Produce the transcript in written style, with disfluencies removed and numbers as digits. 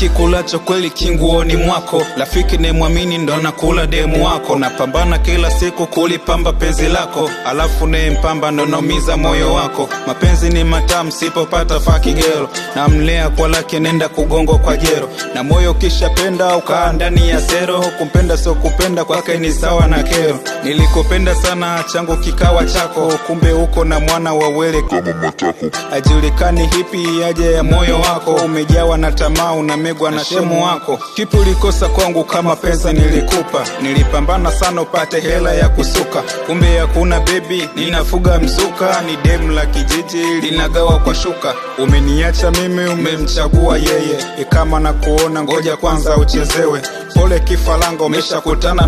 Ukikulacho kweli kinguoni mwako, rafiki ne mwamini ndo nakula demu wako. Napambana kila siku kulipamba penzi lako, alafu ne mpamba ndo naumiza moyo wako. Mapenzi ni matamu sipopata fakigero, namlea kwa lake nenda kugongwa kwa jero, na moyo kishapenda ukaa ndani ya sero. Kumpenda sio kupenda kwake ni sawa na kero. Nilikupenda sana changu kikawa chako, kumbe uko na mwana wa wele kama matako. Ajulikani hipi aje ya moyo wako, umejawa na tamaa, unamegwa na shemu wako. Kipi ulikosa kwangu kama pesa nilikupa? Nilipambana sana upate hela ya kusuka, kumbe hakuna bebi, ninafuga mzuka. Ni demu la kijiji linagawa kwa shuka. Umeniacha mimi, umemchagua yeye, ikama na kuona, ngoja kwanza uchezewe. Pole kifaranga, umeshakutana na